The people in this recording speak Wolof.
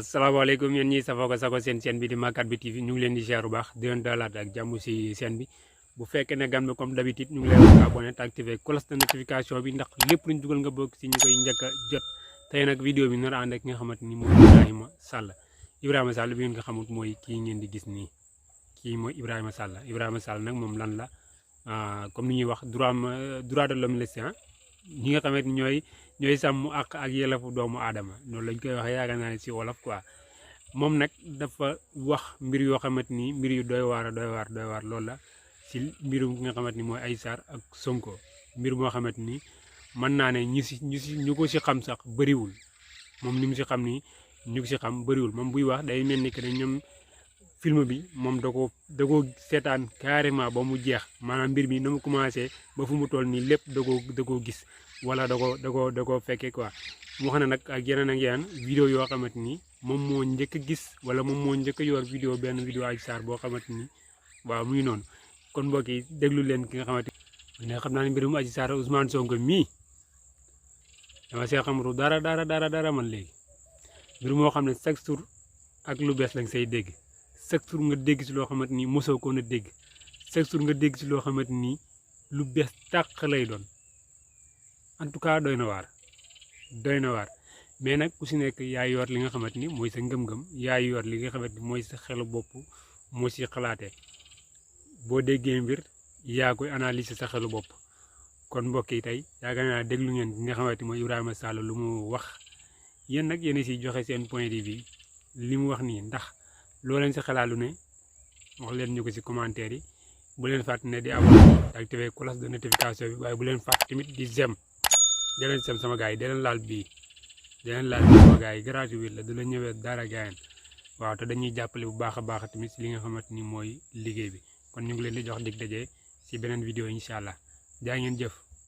asalaamaaleykum yéen ñi safoo ko sago seen chaîne bi di Makar bi TV ñu ngi leen di ziar bu baax di leen dalaat ak jàmm si chaîne bi bu fekkee ne gan bi comme d'habitude ñu ngi lay wax nga abonné te activé cloche de notification bi ndax lépp luñ dugal nga bokk si ñu koy njëkk a jot tey nag vidéo bi nar a ànd ak nga xamante ni mooy Ibrahima Sall bi ngeen ko xamut mooy kii ngeen di gis nii kii mooy Ibrahima Sall nag moom lan la comme ni ñuy wax droit de l'homme ñi nga xamante ni ñooy sàmm ak yelleefu doomu aadama noonu lañ koy waxee yaakaar naa ne si wolof quoi moom nag dafa wax mbir yoo xamante ni mbir yu doy waar loolu la si mbirum ki nga xamante ni mooy Adji Sarr ak Sonko mbir moo xamante ni mën naa ne ñu ko si xam sax bëriwul moom ni mu si xam ni ñu ko si xam bëriwul moom buy wax day mel ni que ne ñoom film bi moom da ko seetaan carrément ba mu jeex maanaam mbir mi na mu commencé ba fu mu toll nii lépp da koo gis wala da ko fekkee quoi mu wax na nag ak yeneen vidéo yoo xamante ni moom moo njëkk a gis wala moom moo njëkk a yor benn vidéo Adji Sarr boo xamante ni waaw muy noonu kon mbokk yi déglu leen ki nga xamante ne xam naa ne mbirum Adji Sarr Ousmane Sonko mii dama see xamatu dara man léegi mbir moo xam ne chaque jour ak lu bees lañ say dégg chaque jour nga dégg si loo xamante ni mosoo ko na dégg chaque jour nga dégg si loo xamante ni lu bees tàq lay doon en tout cas doy na waar mais nag ku si nekk yaay yor li nga xamante ni mooy sa ngëm-ngëm yaay yor li nga xamante ni mooy sa xelu bopp moo si xalaatee boo déggee mbir yaa koy analyser sa xelu bopp kon mbokk yi tey yaakaar naa déglu ngeen li nga xamante ni mooy Ibrahima Sall lu mu wax yéen nag yéen si joxe seen point de vue li mu wax nii ndax loo leen si xalaat lu ne wax leen ñu ko si commentaire yi bu leen fàtte ne di abonné activé cloche de notification bi waaye bu leen fàtte tamit di j'aime di leen sem sama gars yi di leen laal bii sama gars yi gratuit la du la ñëwee dara gaayen waaw te dañuy jàppale bu baax a baax tamit si li nga xamante ni mooy liggéey bi kon ñu ngi leen di jox dig daje si beneen vidéo incha allah jaa ngeen jëf.